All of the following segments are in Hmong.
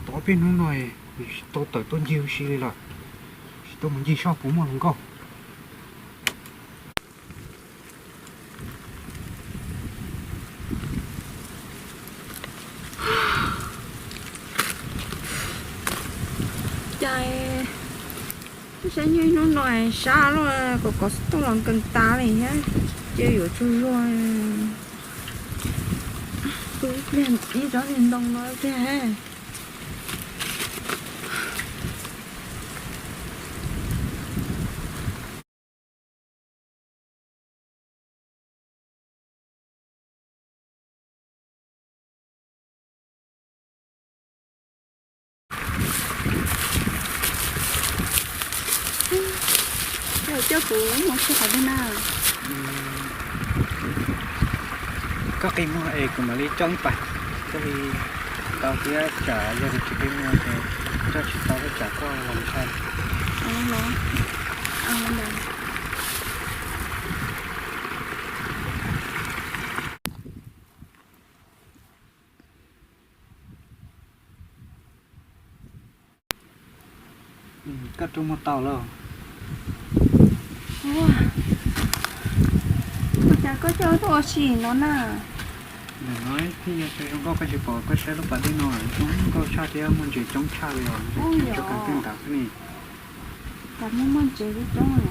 Tau peb hnub no tsis tau tawm tuaj ncig ua si li lawm, tsis tau mus ncig saib puas muaj hluas nkauj. Cas saib nyuj hnub no sab luaj, kom kov xov tooj los nkees tas li thiab, ces yuav tsaug zog. Pw ib pliag ib tsob niag ntoo no tiag. Coj kuv mus saib qhov twg na? Koj qi muag es kuv mam li coj ib pas, thiaj li tau thiab, tsam yog tias tsis qi muag ces coj tsis tau thiab tsam koj los ntshai. Koj rau muag tau lawm. Ua cas koj coj tuaj ua si no na? Nim no thiaj yog tias zoo nkauj koj tsis pom, koj saib lub pas dej no zoo nkauj tshaj thiab muaj ntses coob tshaj li os, ntses coob tshaj kawg nkaus ntawd xwb ne. Cas muaj muaj ntses coob coob os.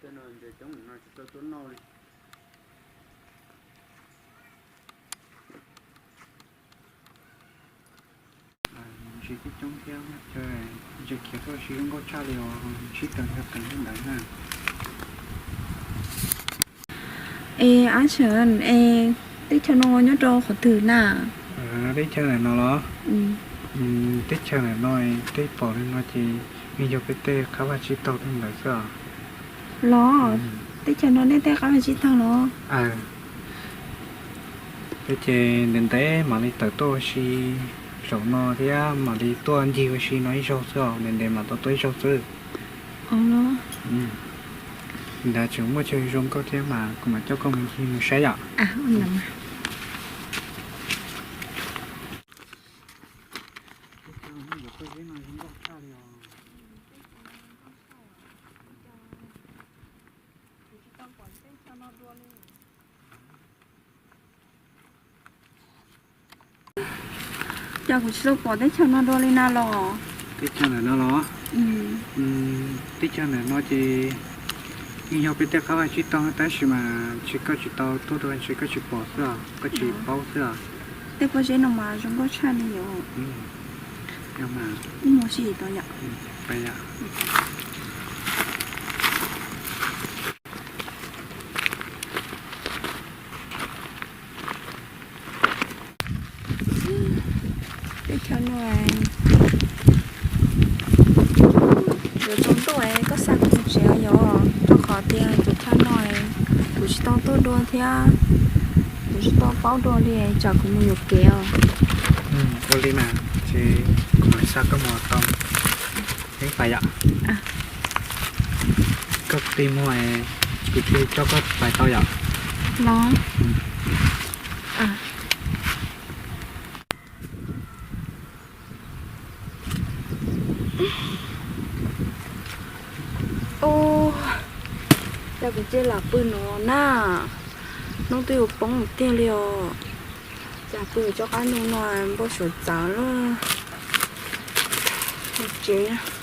Tej no ntses coob no tsis tau tuaj noj li. Ntses kuj coob thiab, ntses khiav tuaj ua si zoo nkauj tshaj li os, sib tawm nrog qees ntawd na. Es Ab Xeem, es teb chaws no nyob rau qhov twg na? Teb chaws ntawm no los? Teb chaws ntawm no, tej pom li no ces yeej yog peb tej qab vaj tsib taug tej ntawd xwb os. Los, teb chaws no nej tej qab vaj tsib taug los? Peb ces ntev ntev mam li tawm tuaj ua si saum no thiab mam li tuaj ncig ua si no ib zaug xwb os, ntev ntev mam tau tuaj ib zaug xwb. Ntawd tseem muaj chaw zoo nkauj thiab mas kuv mam coj koj mus ncig mus saib yom. Cas kuv tsis tau pom teb chaws no dua li na los? Teb chaws ntawm no los? Teb chaws ntawm no ces yeej yog peb tej qab vaj tsib taug tab sis mas ntshe koj tsis tau tuaj dua ntshe koj tsis pom xwb os, koj tsis paub xwb os. Tej pob zeb no mas zoo nkauj tshaj li os. Mus ua si tau yom. Teb chaws no yuav tsaus ntuj koj xa kuv mus tsev yom, rau qhov tias tus chaw no kuv tsis tau tuaj dua thiab kuv tsis tau paub dua li, tsam kuv mus yuam kev os. Ua li mas ces kuv mam xa koj mus tau. Yeej pais yom. Koj qi muag, kuv thiaj li coj koj pais tau yom. Los. Ua cas kuv cia li lam pw no na, hnub twb yuav poob tiag li os. Cas pw tsob qab nyuj no npau suav txawv lawm. Mus tsev.